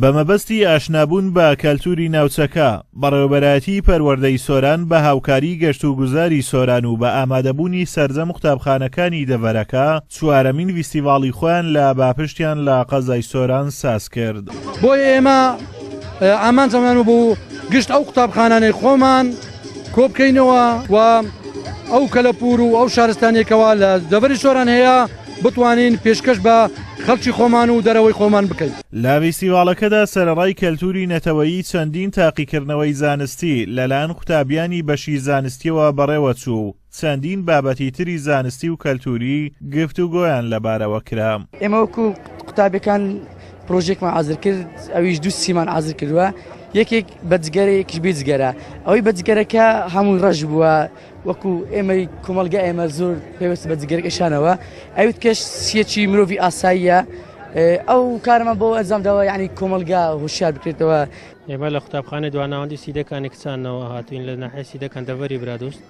بە مەبەستی ئاشنابوون بە کەلتووری ناوچەکە، بەڕێوەبەرایەتیی پەروەردەی سۆران بە هاوکاریی گەشتوگوزاری سۆران و بە ئامادەبوونی سەرجەم قوتابخانەکانی دەڤەرەکە، چوارەمین ڤیستیڤاڵی خۆیان لە باپشتیان لە قەزای سۆران ساز کرد. بۆیە ئێمە ئامانجمان بوو گشت ئەو قوتابخانانەی خۆمان کۆبکەینەوە و ئەو کەلەپوور و ئەو شارستانیەکەوە لە دەڤەری سۆران هەیە بتوانین پێشکەش بە خەڵکی خۆمان و دەرەوەی خۆمان بکەین. لە ڤیستیواڵەکەدا سەرەڕای کەلتووری نەتەوەیی چەندین تاقیکردنەوەی زانستی لەلایەن قوتابیانی بەشی زانستیەوە بەڕێوەچوو و چەندین بابەتی تری زانستی و کەلتووری گفتوگۆیان لەبارەوە کرا. ئێمە وەکو قوتابیەکان پرۆژێکمان ئازر کرد ئەویش دوو سیمان ئازر کردووە یەکێک بە جگەرە یەکیش بێ جگەرە ئەوەی بە جگەرەکە هەمووی ڕەش بووە وەکو ئێمەی کۆمەڵگە ئێمە زۆر پێویست بە جگەرەکەشانەوە ئەویت کەش سیەکی مرۆڤی ئاساییە ئەو کارمان بۆ ئەنجام داوە یعنی کۆمەڵگا هۆشیار بکرێتەوە. ئێمە لە قوتابخانەی دواناوەندی سیدەکانی کچانەوە هاتوین لە ناحیەی سیدەکان دەڤەری برادۆست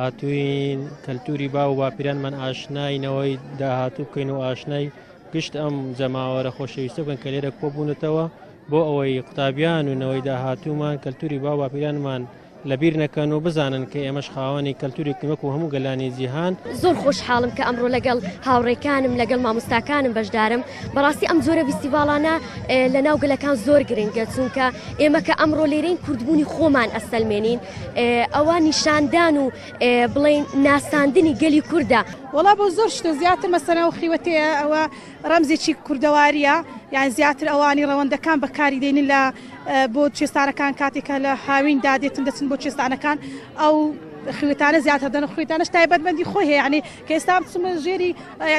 هاتوین کەلتوری باو و باپیرانمان ئاشنای نەوەی داهاتوو بکەین و ئاشنای گشت ئەم جەماوەرە خۆشەویستە بکەن کە لێرە کۆبوونەتەوە بۆ ئەوەی قوتابیان و نەوەی داهاتوومان کەلتوری باو باپیرانمان لەبیر نەکەن و بزانن کە ئێمەش خاوەنی کەلتورێکین وەکو هەموو گەلانی جیهان. زۆر خۆشحاڵم کە ئەمڕۆ لەگەڵ هاوڕێکانم لەگەڵ مامۆستاکانم بەشدارم بەڕاستی ئەم جۆرە ڤیستیڤاڵانە لە ناو گەلەکان زۆر گرنگە چونکە ئێمە کە ئەمڕۆ لێرەین کوردبوونی خۆمان ئەسەلمێنین ئەوە نیشاندان و بڵێین ناساندنی گەلی کوردە. وەڵا بۆ زۆر شتە زیاتر مەسەلەن ئەو خیوەتەیە ئەوە ڕەمزێکی کوردەواریە یان زیاتر ئەوانی ڕەوەندەکان بەکاری دێنن لە بۆ کوێستانەکان کاتێک کە لە هاویندا دێتن دەچن بۆ کوێستانەکان ئەو خوێتانە زیاتر دەن خوێتانەش تایبەتمەندی خۆی هەیە یعنی کە ئێستا بچمە ژێری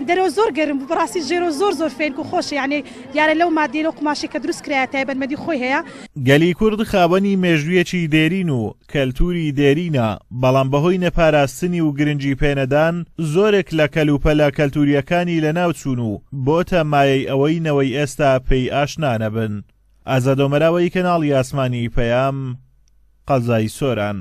دەرەوە زۆر گەرم بوو بەڕاستی ژێرەوە زۆر زۆر فێنک و خۆشە یعنی دیارە لەو مادەی لەو قوماشی کە دروست کرایە تایبەتمەندی خۆی هەیە. گەلی کورد خاوەنی مێژوویەکی دێرین و کەلتوری دێرینە، بەڵام بەهۆی نەپاراستنی و گرنگی پێنەدان، زۆرێک لە کەلوپەلە کەلتورییەکانی لەناوچوون و بۆتە مایەی ئەوەی نەوەی ئێستا پێی ئاشنا نەبن. ئازاد ئۆمەراوەیی کەناڵی ئاسمانی پەیام، قەزای سۆران.